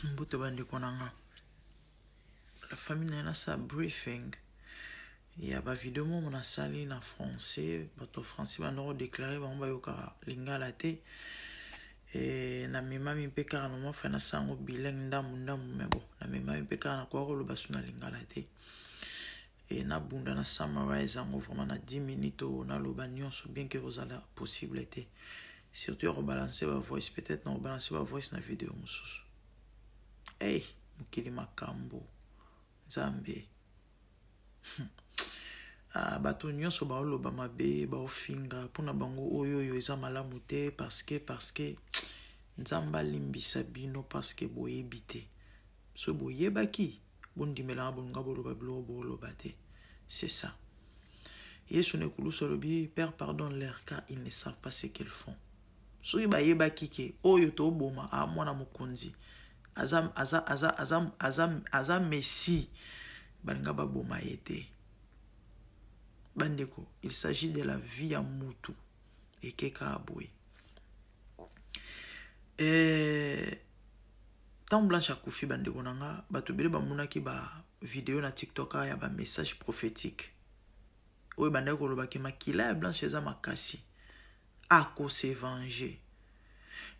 Mbote bandeko na nga. La famille na nasala briefing ya ba video moko nasali na français. Bato ya français banda kodeklare bango bayokaka lingala te. E, namemami mpe kaka na mwa nasala yango bilingue ndambu ndambu, mais bon, namemami mpe kaka nakoka koloba su na lingala te. E nabunda na summarize yango vraiment na 10 minutes oyo naloba nyonso, bien que kozala possible te, surtout ya kobalancer ba voice. Peut-être na kobalancer ba voice na video mosusu. Hey, mokili makambo, Nzambe. Ah, bato nyonso baoloba mabe, baofinga mpona bango oyo oyo eza malamu te, parce que Nzambe alimbisa bino, parce que boyebi te. So boyebaki, bondimelanga, bolinga boloba biloko boloba te. C'est ça. Yesu na ekulusu alobi: "Père, pardonne leur car ils ne savent pas ce qu'ils font." Soki bayebaki ke oyo toboma a mwana mokonzi aza, aza, aza, aza, aza, aza messie, balinga baboma ye te. Bandeko, il s'agit de la vie ya mutu ekeka boye. Ntango Blanche akufi, bandeko na nga, bato ebele bamonaki bavideo na TikTok ya bamessage prophétique oyo bandaki kolobaki makila ya Blanche eza makasi, akose venger.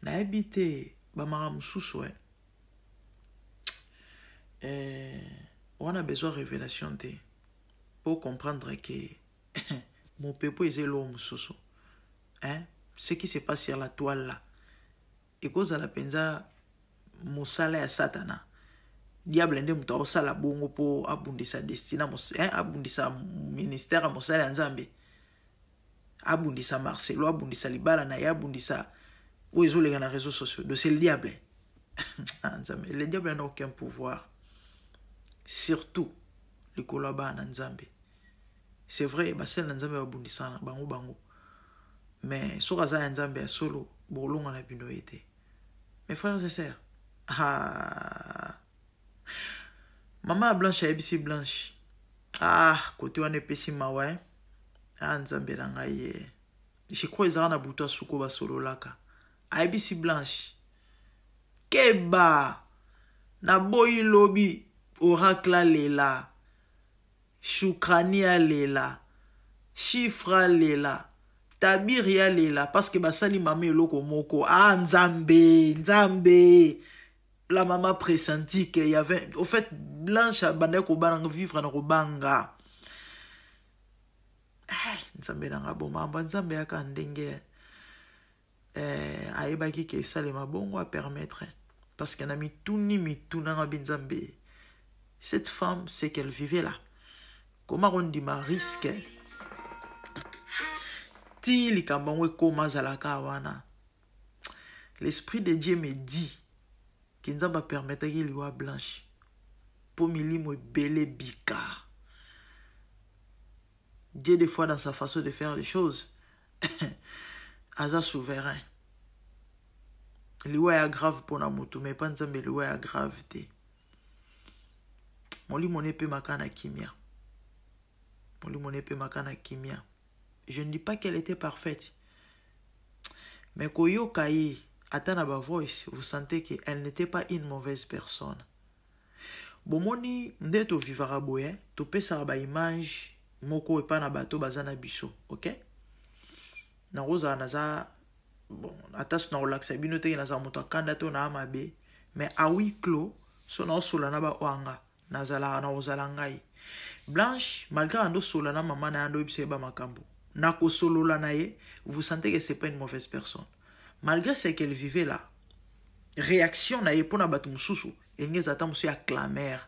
Nayebi te, bamaka mosusu wana besoin révélation te po comprendre ke mopepo eza eloko mosusu, hein? Ce qui se passe sur la toile là ekozala mpenza mosala ya Satana, diable nde moto aosala bongo mpo abundisa destin, abundisa ministère ya mosala ya Nzambe, abundisa Marcelo, abundisa libala na ye, abundisa oyo ezoleka na réseaux sociaux. Donc c'est le diable. Ah, Nzambe, le diable n'a aucun pouvoir, surtout likolo ya bana na Nzambe. C'est vrai, basali na Nzambe babundisana bango bango, mais soki aza ya Nzambe ya solo, bolonga na bino ye te. Mes frères et sœurs, ah. Mama ya Blanche ayebisi Blanche, ah, kote wana epesi mawa, eh? Ah, Nzambe na ngai ye. Je crois ezalaka na butu asuko basololaka. Ayebisi Blanche: "Keba, naboyi lobi Oracle alela, Shukrani alela, Chiffre alela, Tabiri alela, parce que basali mama eloko moko." Ah, Nzambe, Nzambe. La maman pressenti qu'il y avait, au fait, Blanche abandaki kobanga, vivre na kobanga. Eh, Nzambe na nga, bomamba Nzambe yaka ndenge ayebaki ke esalema bongo, apermettre, parce que na mituni mitunanga bi Nzambe, cette femme, c'est qu'elle vivait là, comment kondima risque ti likambo yango ekóma, azalaka wana? L'esprit de Dieu me dit ke Nzambe apermetaki liwa Blanche mpo milimo ebele bika. Dieu, des fois, dans sa façon de faire les choses, aza souverain. Liwa ya grave mpona motu, mais epa Nzambe liwa ya grave te. Molimo ne epemaka na kimia, molimo ne epemaka na kimia. Je ne dis pas qu'elle était parfaite, mais koyoka ye ata na bavoice, vous sentez que elle n'était pas une mauvaise personne. Bomoni nde tovivaka boye, topesaka baimage moko epai na bato baza na biso. Ok, nakozala naza bon, ata nakolakisa bino teke nazala moto akanda to naa mabe, mais à huis clos, so naosola na baoyo anga nazalaka na kozala ngai. Blanche, malgré andosola na mama na ye, andoyebisa ye bamakambo nakosolola na ye, vous sentez que c'est pas une mauvaise personne, malgré ce qu'elle vivait là. Réaction na ye mpona bato mosusu elingi eza ata mosusu ya clameur,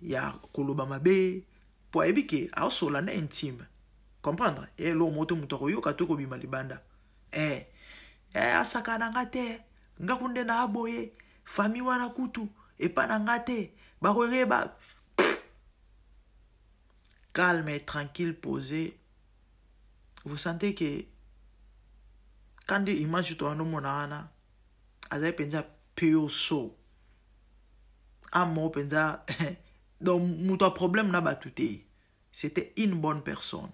ya koloba mabe, mpo ayebi ke aosola na intime, comprendre eloko moko te moto akoyoka to kobima libanda. Asaka na nga te, nga kunde na aboye famille wana kutu epa na nga te, bakoyeba. Calme, tranquille, posé, vous sentez que kandi image to wana omona wana azali mpenza pure soul amo mpenza. Donc moto a problème na bato te, c'était une bonne personne,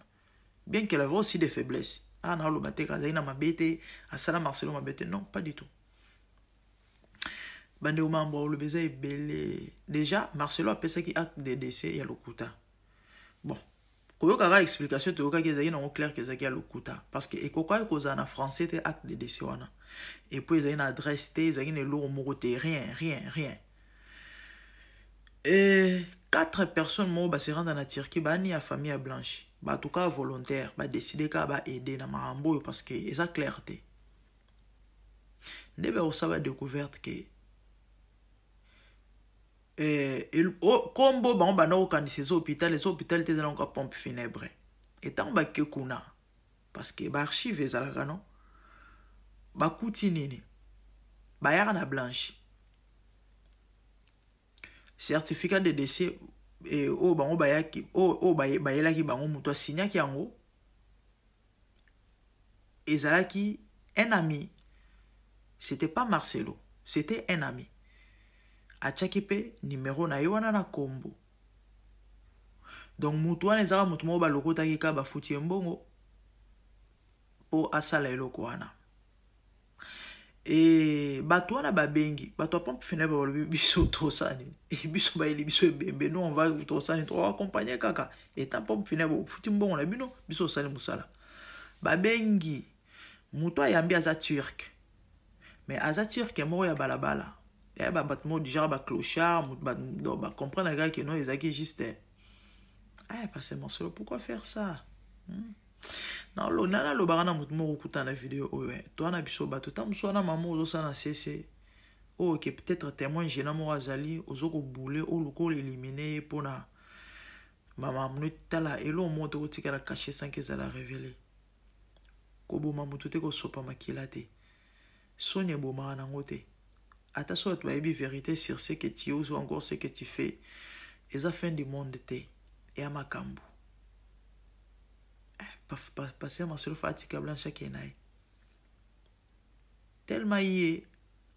bien qu'elle avait aussi des faiblesses. Ah, naoloba te azali na mabe te, asala Marcelo mabe te, non, pas du tout. Bandeko makambo ya koloba eza ebele. Dejà Marcelo apesaki acte de décès ya lokuta. Bon, koyoka kaka explication toyokaki ezalaki nango clair que ezalaki ya lokuta parce que ekokaki kozala na français te acte de décès wana. Et puis ezalaki na adresse te, ezalaki na eloko moko te, rien, rien, rien. Et quatre personnes moko ba se rendre na Turquie bani ya famille ya Blanche. Bato kaka volontaire, ba décider kaka ba aider na makambo oyo parce que eza clair te. Nde bakosala ba découverte ke kombo bango banda kokanisa eza hôpital, eza hôpital te, eza nango pompe funèbre. Etango bake kuna parce que ba archive ezalaka no, bakuti nini bayaka na Blanche certificat de décès oyo bango bayaki, oyo bayelaki bango, moto asignaki yango ezalaki un ami, c'était pas Marcelo, c'était un ami. Atiaki mpe numéro na ye wana na kombo. Donc mutu wana ezaka mutu moko balokotaki kaka, bafuti ye mbongo mpo asala eloko wana. E bato wana babengi bato ya pompe funèbre, balobi biso tosala nini? E biso bayeli biso ebembe, nous on va tosala nini? Toaccompagne kaka eta pompe funèbre, ofuti mbongo na bino, biso osali mosala. Babengi moto ayambi, aza turc, mais aza turc moko ya balabala, ya bato moko déjà baclochard, bacomprendre kaka ke non, ezalaki juste. Ah, parce que Marcelo, pourquoi faire ça, Nana alobaka na motu moko okuta na video oyo toa na biso bato ta mosu wana, mama ozosala na sese oyo ke peut-être témoin gênant moko azali, ozo kobule oluka oéliminer ye mpona mama mono. Tala, eloko moko tokotikala caché sans que ezala révélé. Koboma motu te, kosopa makila te, soni ebomaka nango te. Ata so bato bayebi vérité sur ce que tu es ou encore ce que tu fais, eza fin du monde te. Eya makambo. Pasteur Marcelo fa atika Blanche akende na ye tellement ye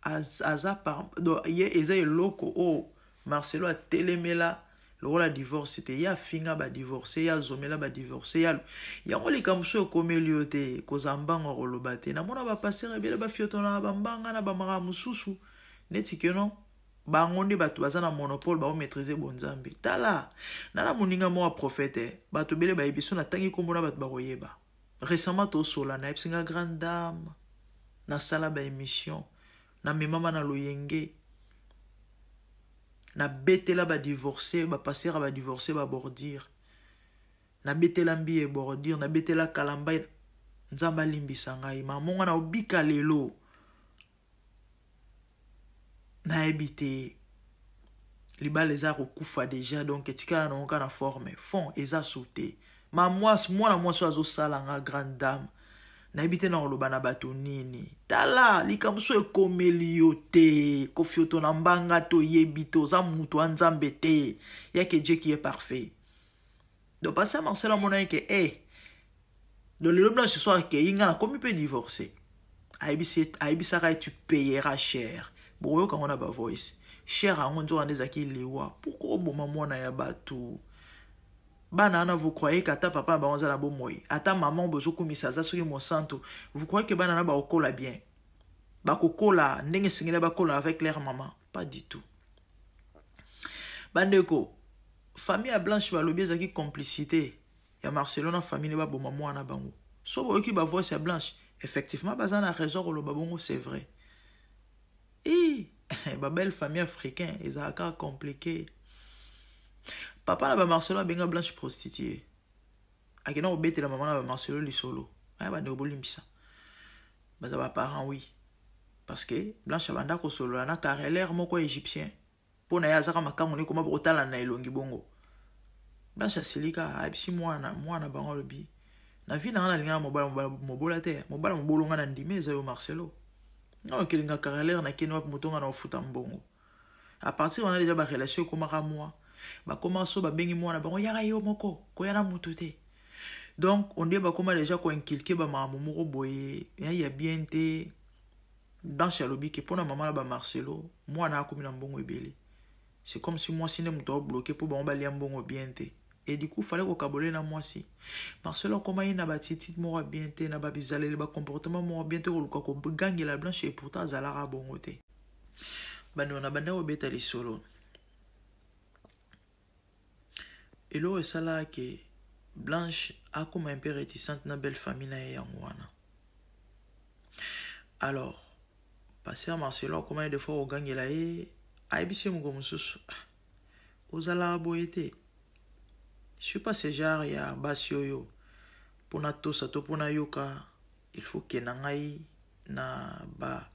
aza par donc ye eza eloko oyo Marcelo atelemela lokola divorce te. Ye afinga badivorce, ye azomela badivorce yango. Likambo so ekomeli yo te, kozala mbango ya koloba te. Namona bapasteur ebele bafiotonaka bambanga na bamakambo mosusu neti keno bango nde bato baza na monopole, baomaîtrise bonzambe. Tala, nana moninga moko ya prophète, bato ebele bayebi so natangi nkombo na bato bakoyeba. Récemment tosola, nayebisi nga grande dame, nasala baémission, namemama na loyenge, nabetela badivorce, bapasteur ya badivorce, babordure, nabetela mbi ebordure, nabetela kalamba. Nzambe alimbisa ngai, mamonga na obika lelo nayebi te. Libala eza kokufa déjà, donc etikala nango kaka na forme, fond eza su te. Ma mwasi, mwana mwasi oyo azosala nga grande dame, nayebi te na koloba na bato nini. Tala, likambo so ekomeli yo te, kofioto na mbanga te, oyebi te, oza moto ya Nzambe te. Yake Dieu qui est parfait. Donc pasteur Marcel amonaki ke donc lelo Blanche so akei, nga nakomi mpe divorcé. Ayebisaka ye: "Tu payeras cher." Bokoyoka yango na bavoice. Cher yango nzoka nde ezalaki liwa. Pourquoi oboma mwana ya bato, bana wana? Vous croyez que ata papa na bango aza na bomoi, ata mama bozokumisa aza soki mosantu, vous croyez que bana na bakokola bien, bakokola ndenge esengeli bakola avec leur maman? Pas du tout. Bandeko, famille ya Blanche balobi ezalaki complicité ya Marcelo na famille ne baboma mwana bango. So boyoki bavoice ya Blanche, effectivement baza na raison koloba bongo, c'est vrai. E babelle famille africain ezalaka compliqué. Papa na bamarcelo abenga Blanche prostituée, akenda kobetela mama na bamarcelo lisolo. Aya, bandeko, bolimbisa, baza baparent, oui, parce que Blanche abanda kosolola na carreleur moko égyptien. Mpo na ye azaka makango ne koma bokotala na elongi bongo. Blanche asilika, ayebisi mwana mwana bango, alobi: "Na vie na nga nalingaka mobala mobola te. Mobala mobolo nga na ndimi eza yo Marcelo. Nga okelinga carreleur, nakende wapi? Moto nga na ofuta mbongo." À partir wana déjà barelation ekomaka mwa bakoma so babengi mwana bango: "Yaka yo moko, koya na motu te." Donc on dirait bakoma déjà koinculquer bamakambo moko boye ya bien te. Blanche alobi ke mpona mama na bamarcelo, mwana akomi na mbongo ebele, c'est comme si mwasi nde moto abloquer mpo bango balia mbongo bien te. Et du coup fallait kokabola na mwasi. Marcelo akoma ye na batitide moko ya bien te, na babizaleli, bacomportement moko bien te, koluka kogangela Blanche, et pourtant azalaka bongo te. Bandeko na banda kobeta lisolo. Eloko esalaka ke Blanche akoma un peu réticente na belle famille na ye yango wana. Alors, pasteur Marcelo akomaki des fois kogangela ye, ayebisi ye mokolo mosusu, ah, ozalaka boye te. Je suis pas ce genre ya basi oyo mpo natosa to mpo nayoka il faut ke na ngai na ba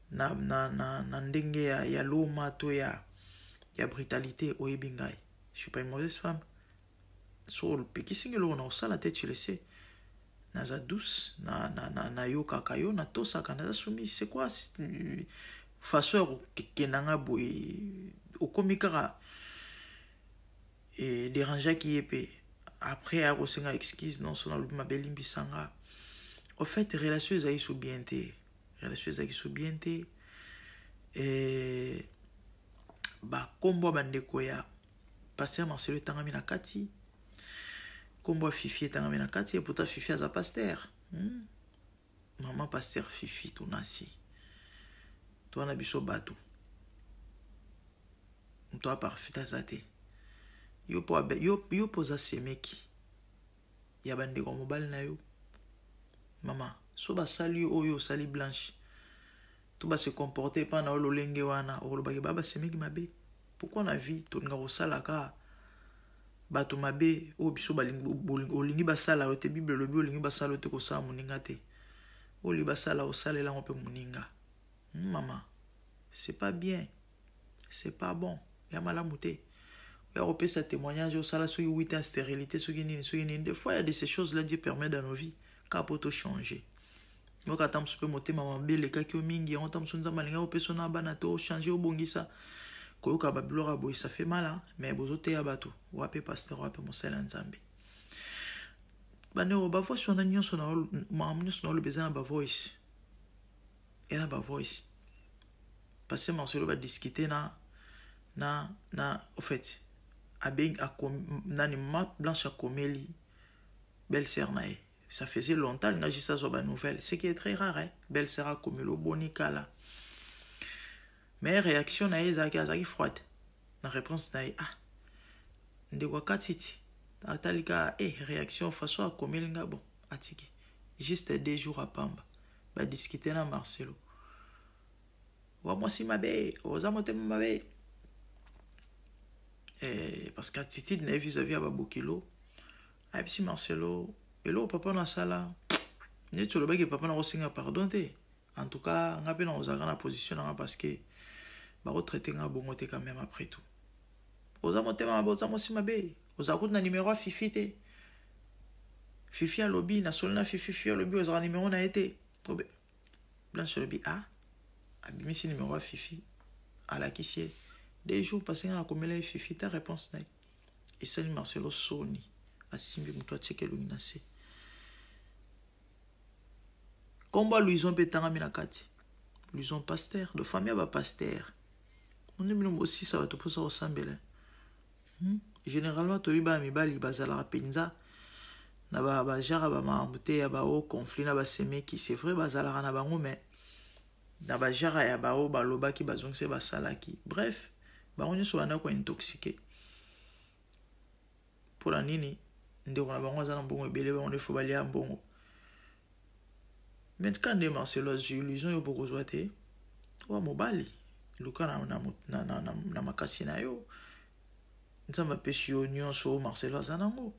na, na, na, na ndenge ya, ya loma to ya, ya brutalité. Oyebi ngai, je suis pas une mauvaise femme. So opekisi ngai eloko na kosala te, tu le sais, naza douce, nayokaka na, na yo, natosaka, naza soumise. C'est quoi façon ya kokenda nga boye? Okomi kaka e dérangeaki ye mpe après aya kosenga excuse: non, so nalobi mabe, elimbisa nga. Au fait, relation ezalaki so bien te, relation ezalaki so bien te. E bakombo ya bandeko ya pasteur Marcelo etangami na kati, nkombo ya Fifi etangami na kati. Et pourtant Fifi aza pasteur, Mama pasteur Fifi Tunasi, towana biso bato, moto aparfait aza te. Yo mpo oza semeki ya bandeko ya mobali na yo, mama, so basali yo oyo osali Blanche to base comporte epai na yo lolenge wana, okolobaki baa basemeki mabe. Pourquoi na vie tolinga kosalaka bato mabe oyo biso olingi basala yo te? Bible elobi olingi basala yo te, kosala moninga te. Olingi basala, osalela yango mpe moninga. Mama, c'est pas bien, c'est pas bon, ya malamu te. Oya kopesa témoignage, osala soki 8 ans stérilité, soki nini, soki nini. Des fois, il y a de ces choses là Dieu permet dans nos vies kaka po tochanger. Yoka, ata mosusu mpe motema mabe elekaki yo mingi, yango ata mosusu Nzambe alingaki opesa na bana te, ochange, obongisa. Koyoka babiloko ya boye, ça fait mal, mais bozoteya bato wape? Pasteur wape? Mosali ya Nzambe. Bandeko, bavoice wana nyonso, makambo nyonso naoloba eza na bavoice, eza na bavoice. Parce Marcelo badiscute na au fait abengi nani, ma Blanche akomeli belle sœur na ye. Ça faisait longtemps nga juste azwa banouvelle, ce qui est très rare, hein? Belle sœur akomeli: oboni kala. Mais réaction na ye ezalaki, azalaki froide na réponse na ye. Ah, ndeko akati ti atali kaka e réaction, façon akomeli nga. Bon, atiki juste 2 jours apamba, badiscute na Marcelo: wa mwasi mabe, oza motema mabe. Parce que attitude na ye vis-à-vis ya babokilo. Ayebisi Marcelo: eloko papa na asala neti olobaki papa na kosenga pardon te. En tout cas, nga mpe na kozalaka na position na nga parce que bakotraite nga bongo te quand même. Après tout, oza motema mabe, oza mwasi mabe, ozala kutu na numero ya Fifi te. Fifi alobi, nasoli na Fifi, Fifi alobi ozalaka numero na ye te. Blanche alobi: ah, abimisi numero ya Fifi, alakisi ye. 2 jours passé, nga nakomela ye Fifi ta réponse na ye esali Marcelo soni, asimbi moto, atiaki elongi na se. Nkombo ya Louison mpe etangami na kati, Louison pasteur de famille ya bapasteur. Monde bino bosisa bato mposa kosambela. Généralement toyebi bana mibali bazalaka mpenza na bagenre bamakambo te ya bao conflit na basemeki. C'est vrai, bazalaka na bango, mais na bagenre ya bao balobaki, bazongisi, basalaki, bref, bango nyonso banda kointoxiquer. Mpona nini? Ndeko na bango aza na mbongo ebele, bango nde fo balia mbongo. Mais ka nde Marcelo azwi illusion, yo bokozwa te. Wa mobali, luka na makasi na yo. Nzambe apesi yo nyonso oyo Marcelo aza nango.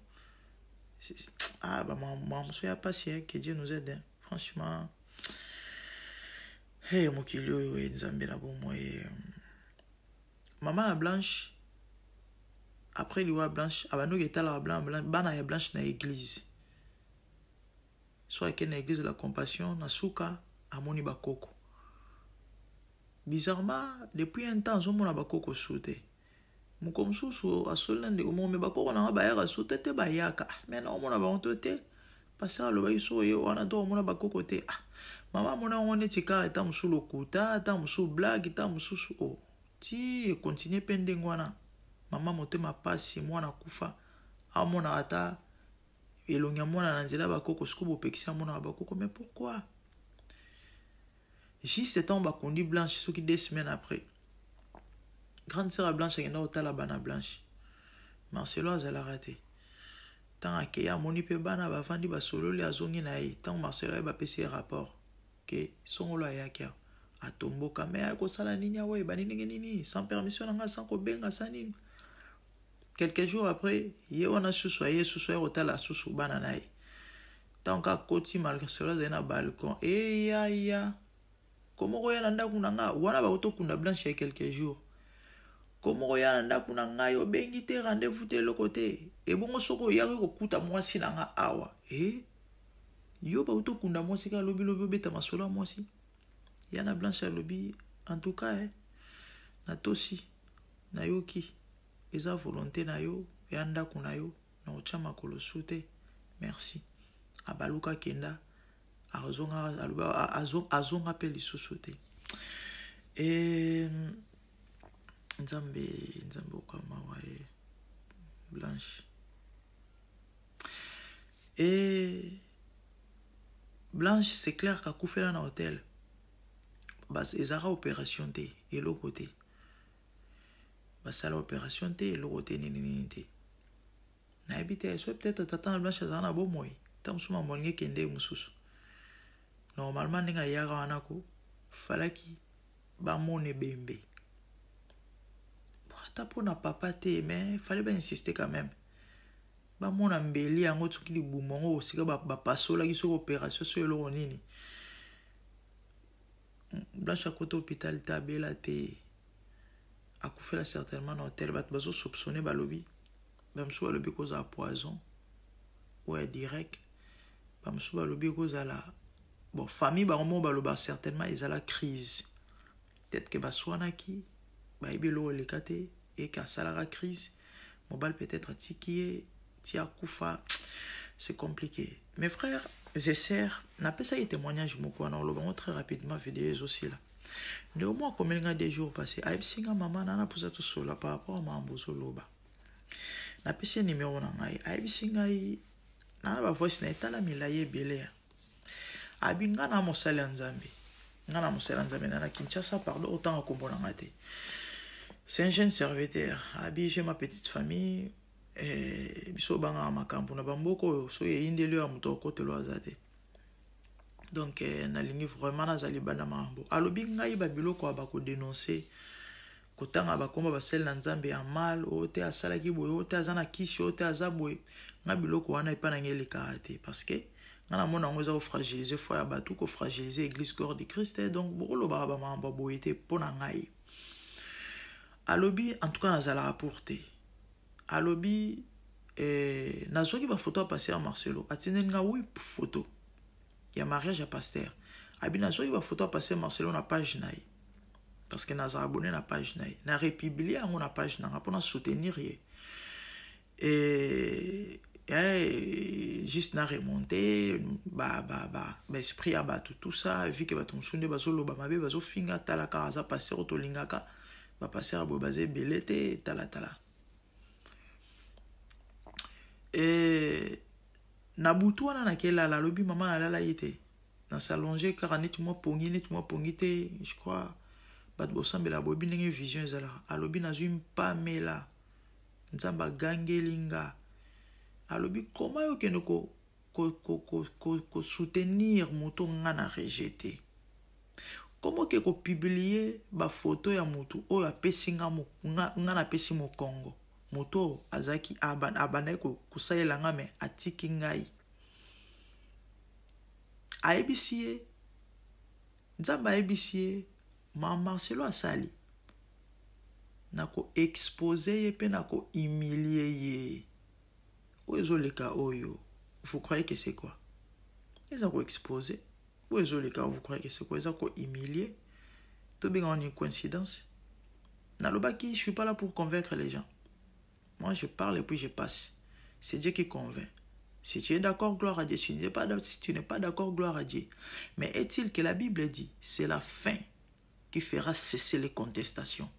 Ah, bamakambo mosusu ya pasi, que Dieu nous aide, hein. Franchement, hey, mokili oyo e Nzambe na bomoi. Mama na Blanche, après liwa Blanche, abandoki etalaka bana ya Blanche na église. So akende na église de la Compassion, na suka amoni bakoko. Bizarrement, depuis un temps azomona bakoko su te. Moko mosusu asoli na ndeko moko: me bakoko nanga bayaka su te? Te, bayaka, me naomona bango to te. Pasteur alobaki so oye wana to omona bakoko te. Ah, mama amona yango neti kaka eta mosusu lokuta, ata mosusu blague, ata mosusu o ti ekontinue mpe ndenge wana. Mama motema pasi, mwana kufa, amonaka ata elongi ya mwana na nzela bakoko. Sikoyo bopekisi amonaka bakoko, mais pourquoi? Juste ntango bakundi Blanche, soki 2 semaines après. Grande sœur ya Blanche akenda kotala bana Blanche. Marcelo azalaka te. Ntango akei amoni mpe bana bavandi basololi azongi na ye. Ntango Marcelo aye bapesi ye rapport ke songolo ayaki awa. Atomboka me aye kosala nini awa ebandi ndenge nini sans permission na ngai sans kobenga sans nini. Quelques jours après ye wana susu aye susu aye kotala susu bana na ye. Ntango kaka akoti Marcelo azali na balcon eyaya. Comment okoya na ndako na nga wana bauti okunda Blanche ya quelques jours. Comment okoya na ndako na ngai obengi te rendez-vous te eloko te. Ebongo soki oyaki kokuta mwasi na nga awa. Eh? Yo bauti okunda mwasi kaka lobi lobi obeta masolo ya mwasi. Ya na Blanche alobi en tout cas eh, natosi nayoki eza volonté na yo ya ndako na yo na otya makolo su te. Merci. Abaluka kenda azonga alobi azonga mpe lisusu te e nzambe nzambe okamawa ye blanche e blanche c'est clair kakufela na hotel ezalaka opération te eloko te basala opération te eloko te nini nini te Nayebi te soki peut-être tata na Blanche azala na bomoi ntango mosusu mambo alingi ekende ye mosusu. Normalement ndenge ayaka wana ko falaki bamona ebembe ata mpo na papa te mais fallait ba insister quand même bamona mbeli yango soki libumu yango osika bapasolaki soki opération soki eloko nini. Blanche akota hôpital te abela te akufela certainement na hotel bato bazo soupçonner balobi bamosusu balobi kozala poison oyo ya direct bamosusu balobi kozala bon famille bango moko baloba certainement ezala crise peut-être que baswanaki bayebi eloko eleka te eke asalaka crise mobali peut-être atiki ye ti akufa c'est compliqué mes frères et sœurs napesaki témoignage moko wana oloba yango très rapidement video ezosila ndeko moko akomeli nga deux jours passé ayebisi nga mama na naposa tosolola par rapport ya makambo ozoloba napesi ye nimero na ngai ayebisi ngai na na bavoice na etala milai ebele ya abi nga na mosali ya nzambe nga na mosali ya nzambe na na kinshasa pardon otanga nkombo na nga te c'est un jeune serviteur abi j'ai ma petite famille eh, biso obangaka makambo na bamboka oyo soki eyindeli oyo ya moto akotelo aza te donc eh, nalingi vraiment naza libanda makambo alobi ngai babiloko ya bakodenonce kotanga bakomba basali na nzambe ya mal oyo te asalaki boye oyo te aza na kisi oyo te aza boye ngai biloko wana epai na ngai elekaka te parce que ngai namona yango eza kofragilize foi ya bato kofragilize église corps de christ donc bokolobaka bamakambo ya boye te mpo na ngai alobi en tout cas nazalaka pour te alobi eh, nazwaki bafoto ya pasteur marcelo atindeli nga wi foto ya mariage ya pasteur abi nazwaki bafoto ya pasteur marcelo na page na ye parce que naza abonné na page na ye na republie yango na page na nga mpona soutenir ye et, eh, juste na remonte ba, ba, ba, ba esprit ya bato tout ça vu que bato mosusu nde bazoloba mabe bazofinga tala kaka aza pasteur oyo tolingaka bapasteur ya boye baza ebele te talatala e, na butu wana nakelala alobi mama nalala ye te na s'allonger kaka neti mwa pongi neti mwa pongi te je crois bato bosambela boyebi ndenge vision ezalaka alobi nazwi mpamela nzambe agangeli nga alobi koma yo okende kosoutenir ko, ko, ko, ko moto nga na rejete koma oke kopublie bafoto ya motu oyo apesi nga, nga, nga napesi mokongo moto oyo azalaki abandaki kosalela nga me atiki ngai ayebisi ye nzambe ayebisi ye ma marcelo asali na koexpose ye mpe na kohumilie ye oyo ezoleka oyo vous croyez que c'est quoi eza koexpose oyo ezoleka vous croyez que c'est quoi eza kohumilie tobenga wana une coïncidence nalobaki je suis pas là pour convaincre les gens moi je parle et puis je passe c'est Dieu qui convainc Si tu es d'accord, gloire à Dieu. Si tu n'es pas, si tu n'es pas d'accord, gloire à Dieu. Mais est-il que la Bible dit, c'est la fin qui fera cesser les contestations.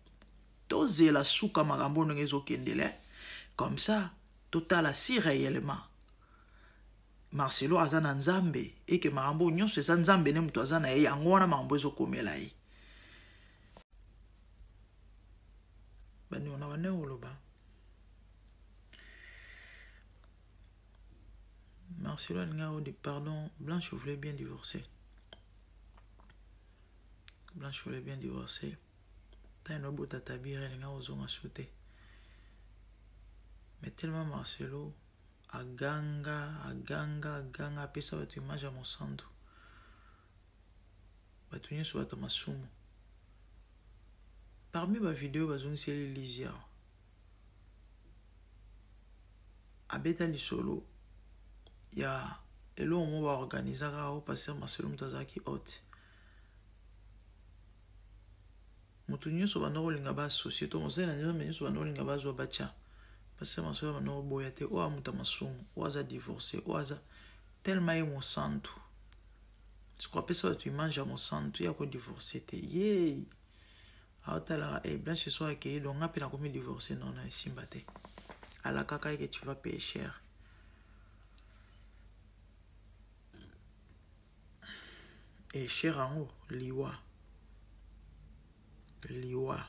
Tozela suka makambo ndenge ezokendele comme ça totala si réellement Marcelo aza na nzambe eke makambo nyonso eza nzambe nde moto aza na ye yango wana makambo ezokomela ye. Bandeko na bande koloba Marcelo alingaki odi pardon Blanche voulait bien divorcer Blanche voulait bien divorcer ntango nobota tabire alingaki kozonga su te mais tellement Marcelo aganga aganga aganga apesa bato image ya mosantu bato nyonso bato masumu parmi ba video bazongiseli Lizia abeta lisolo ya eloko moko baorganizaka o pasteur Marcelo moto azalaki hote moto nyonso banda kolinga baassocie to mosali na nzambe nyonso banda kolinga bazwa batya pasteur Marcelo banda koboya te oyo amuta masumu oyo aza divorce oyo aza tellement ye mosantu siko apesa bato image ya mosantu ye akodivorce te ye aotalaka e blanche so akei donc nga mpe nakomi divorce non na esimba te alakaka ye ke tu vas payer cher e cher yango liwa liwa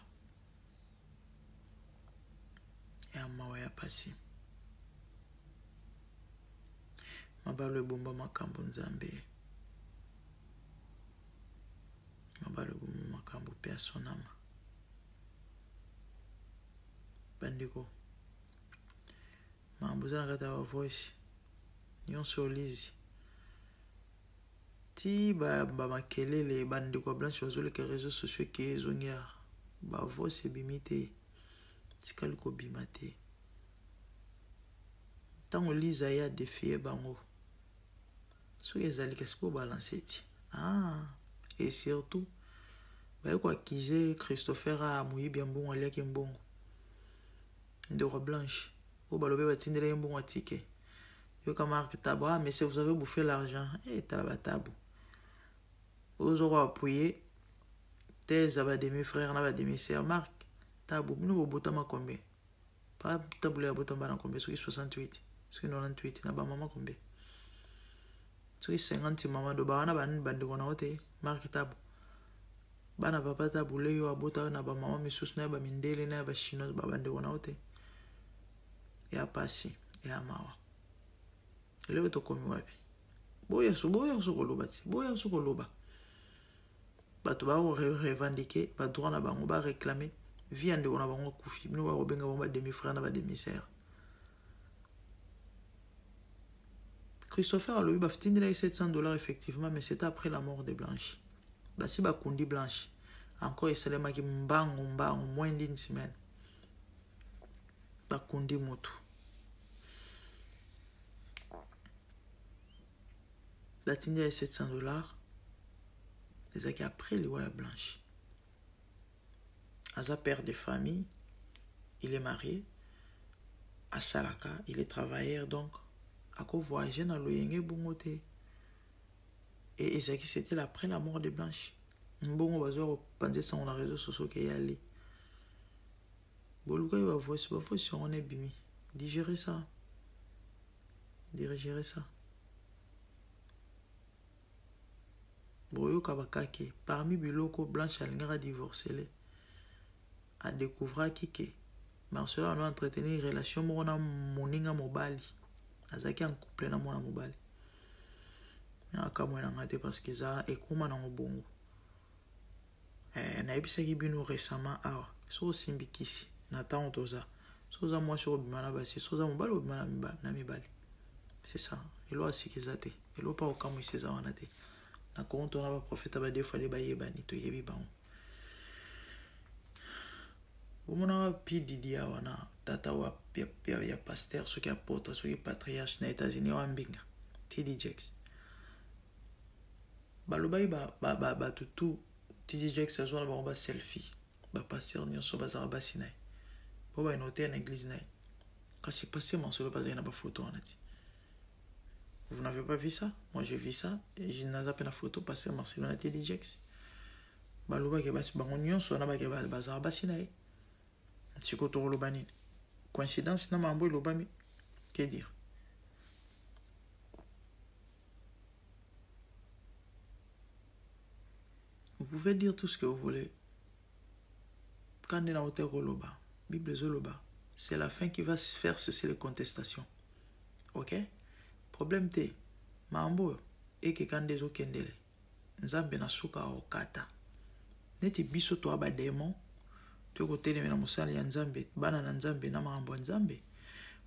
ya mawa ya pasi mabalo ebomba makambo nzambe mabalo ebomba makambo mpe asonama bandeko makambo eza na kati ya bavoice nyonso olizi ti bamakelele bandeko ya blanche bazoleka réseau sociaux ke ezongi ya bavoice ebimi te tikali kobima te ntango liza ye adefie bango soki ezali kasi bobalanse ti ah, et surtout baye koakize christopher a moyibi ya mbongo aliaki mbongo ndeko ya blanche oyo balobi batindela ye mbongo atike yoka mark tabo ah monsieur vous avez bouffé l'argent eh tala batabo ozo ko appuyer thèse ya ba demi frère na ba demi sœur mark tabo bino bobotama combien pa tabule abotama bana combien soki 68 soki 98 na bamama combien soki 50 mama do bawana banini bandeko na yo te mark tabo bana papa tabule yo abota na bamama misusu na ya bamindele na ya bachinois babandeko na yo te ya pasi ya mawa lelo tokomi wapi boya so boya so koloba ti boya so koloba bato bakorevendique badroit na bango baréclame vie ya ndeko na bango akufi bino bakobenga bango bademi frère na bademi sœur Christopher alobi batindelaki 700 dollars effectivement mais c'était après la mort de Blanche basi bakundi Blanche encore esalemaki mbangu mbangu moins d'une semaine bakundi mutu batindi ye 700 dollars ezalaki après liwa ya blanche aza père de famille il est marié asalaka il est travailleur donc akovoyage na loyenge bongo te et ezalaki c'était après la mort de blanche mbongo bazwa kopanza sango na réseau sociaux ke yali boluka ye bavoice bavoice yango na ebimi digérer ça digérer ça boyoka bakake parmi biloko blanche alingaka divorcele adécouvraki ke marcelo ano entretenir relation moko na moninga mobali azalaki en couple na mwana mobali akamwe na nga te parce que eza ekóma nango bongo eh, nayebisaki bino récemment awa soki osimbi kisi na ntango toza soki oza mwasi okobima na basi soki oza mobali obima na mibali c'est ça eloko asika eza te eloko mpa kokamwisa eza wana te na kongo tona baprofeta badefa de bayebani toyebi bango omonaka pdd awa na tata wa ya, ya, ya pasteur soki apôtre soki patriarche na états-unis wa mbinga td jakes balobaki bato tu td jakes azwa na bango baselfie bapasteur nyonso bazalaka basi na ye po bayina oteya na église na ye kasi pasteur Marcelo bazali na bafoto wana ti vous n'avez pas vu ça moi j'ai vu ça et naza mpe na photo pasteur Marcelo na td jakes balobaki basi bango nyonso wana bake bazalaka basi na ye sikoyo tokoloba nini coïncidence na mambo elobami que dire vous pouvez dire tout ce que vous voulez kandi na ote koloba Bible ezoloba c'est la fin qui va faire cesser les contestations. Ok? Problème te. Makambo oyo ekeka nde ezokendele. Nzambe na suka akokata. Neti biso toa ba demon toye kotelemela mosali ya Nzambe, bana na Nzambe na makambo ya Nzambe.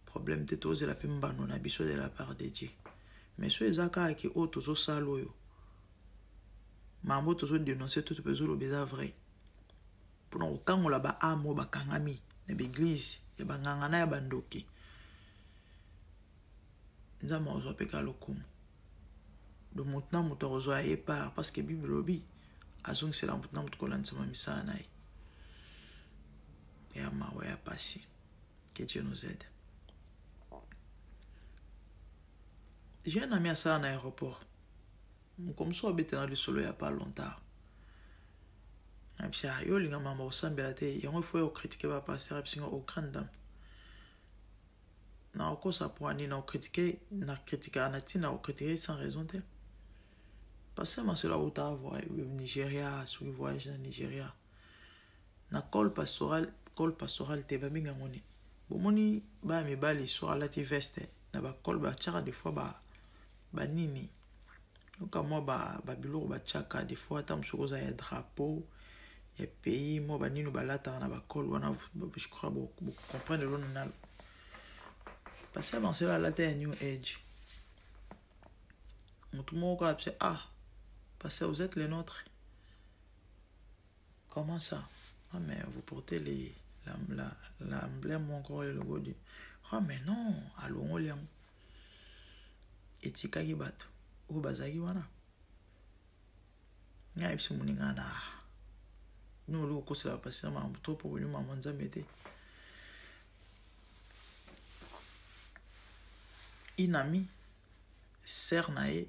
Problème te tozela pe mbano na biso de la part de Dieu. Mais so eza kaka ke oyo tozosala oyo makambo tozo denoncer to tozoloba eza vrai. Pona kokangola ba ame oyo bakangami na ba eglise ya ba nganga na ya ba ndoki. Nzambe akozwa pe kaka lokumu. Donc moto na moto akozwa ya ye part parce que Bible elobi azongisela moto na moto kolandisama misala na ye. Ya mawa ya pasi. Que Dieu nous aide. J'ai un ami asala na aéroport. Mokolo mosusu abetela lisolo ya pas longtemps. Nayebisi ah, yo olinga makambo kosambela te yango il faut ya kokritike ba pasteur ayebisi nga oh grande dame na okosa mpo nini na okritike na kritikaka na ntina okritike sans raison te pasteur Marcelo awuta Nigeria soki voyage na Nigeria na col pastoral col pastoral te babengi yango nini bomoni bana mibali so alati veste na bacol batiaka des fois ba banini yoka mwa babiloko ba batiaka des fois ata mosuku oza ya drapeau ya pays mwa banini balataka na bacol wana je crois bocomprendre elona nalo pasteur Marcelo alata ya new age motu moko kaka bise ah pasteur vous êtes les nôtres. Comment ça? Ah mais vous portez les l'emblème ou encore le logo du ah mais non alongoli yango etikaki bato oyo bazalaki wana ngai ayebisi moninga na bino olingi kokosela bapasi na makambo to mpo bolingi makambo nzambe te inami sere na ye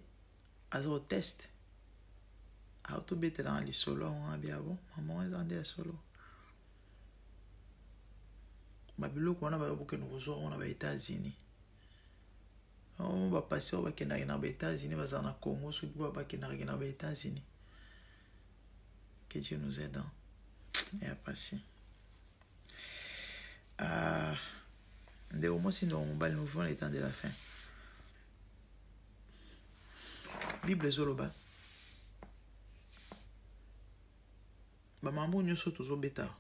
aza oteste autobetela nga lisolo yango nga bia bon mama wana eza nde ya solo babiloko wana bayo bokende kozwa yango na ba États-Unis oh, bapasi oyo bakendaki na ba États-Unis bazala na Congo soki bakendaki na ba États-Unis. Que Dieu nous aide hein? Ya pasi ah, ndeko mwasi ndeko mobali, nous vivons le temps de la fin. Bible ezoloba bamambo nyonso tozobeta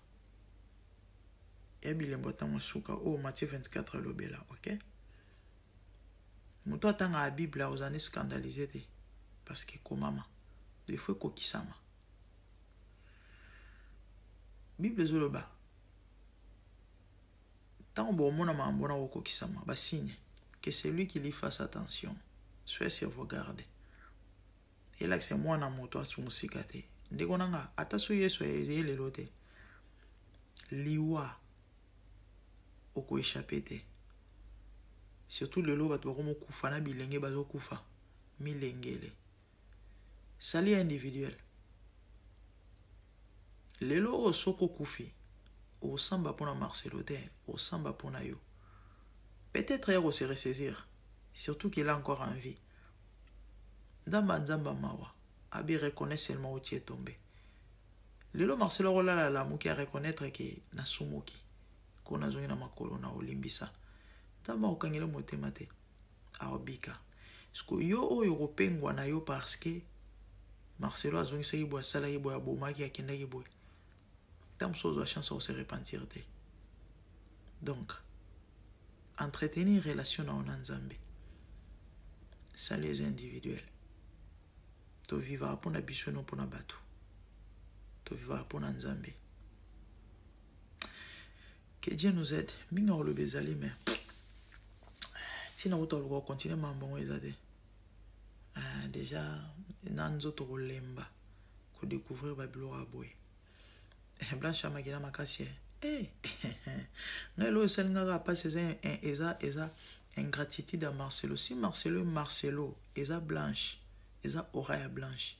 ya bilembo ya ntango suka oyo Matthieu 24 alobela. Ok, moto atangaka Bible akozala ne scandalise te parce que ekomama, il faut ekokisama. Bible ezoloba ntango bokomona makambo wana kokokisama basigne, que celui qui lit fasse attention, soyez sur vos gardes. Elakisa mwana moto asumusika te ndeko na nga ata so Yesu aye lelo te liwa okoéchappe te. Surtout lelo bato bakomokufa na bilenge bazokufa milengele salut individuel lelo oyo soki okufi osamba mpona Marcelo te, osamba mpona yo. Peut-être ya kose ressaisir, surtout qu'il est encore en vie. Nzambe nzambe mawa abi reconnaît seulement où tu es tombé. Lelo Marcelo akolala alamuki areconnaître ke nasumuki ko nazongi na makolo na olimbisa nzambe akokangela motema te aobika siko yo oyo okopengwa na yo parce que Marcelo azongisaki boye asalaki boye abomaki akendaki boye ntango mosusu ozwa chance ya kose repentir te. Donc entretenir relation na yo na nzambe salut eza individuel. Tovivaka mpona biso no mpona bato tovivaka mpona nzambe. Que Dieu nous aide. Mingi akoloba ezali mais ntina kuta koluka kocontinue mambo yango eza te. Déjà na nzoto kolemba kodécouvrir babiloko ya boye. Blanche amakila makasi eh. Ngai eloko esalingaka mpasi eza eza eza ingratitude ya Marcelo. Si Marcelo Marcelo eza Blanche eza aura ya Blanche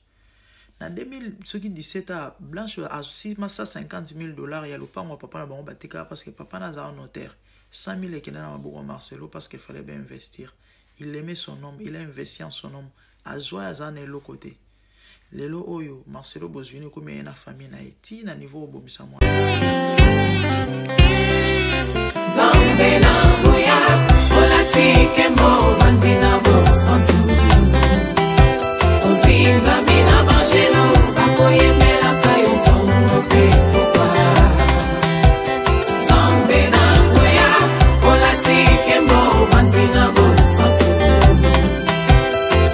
na 2000 soki 17 a Blanche asima 150 000 $ ya lopango ya papa na bango batekaka parce que papa na azala notaire. 100 000 ekende na maboko ya Marcelo parce que fallait bien investir. Il aimait son homme, il a investi en son homme. Azwa aza na eloko te. Lelo oyo Marcelo Bozuini ekomi ye na famille na ye ti na niveau obomisa mwana. Nzambe na nguya olati nkembo ovandi na bosantu ozingami na banjelu bakoyembelaka yo ntongo mpe pokwa Nzambe na nguya olati nkembo ovandi na bosantu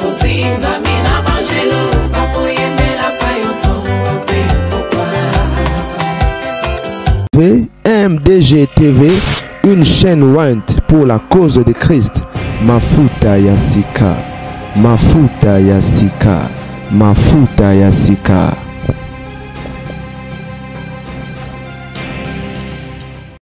ozingami na banjelu bakoyembelaka yo ntongo mpe pokwa MDG TV, une chaîne ointe pour la cause de Christ. Mafuta ya sika, Mafuta ya sika, Mafuta ya sika.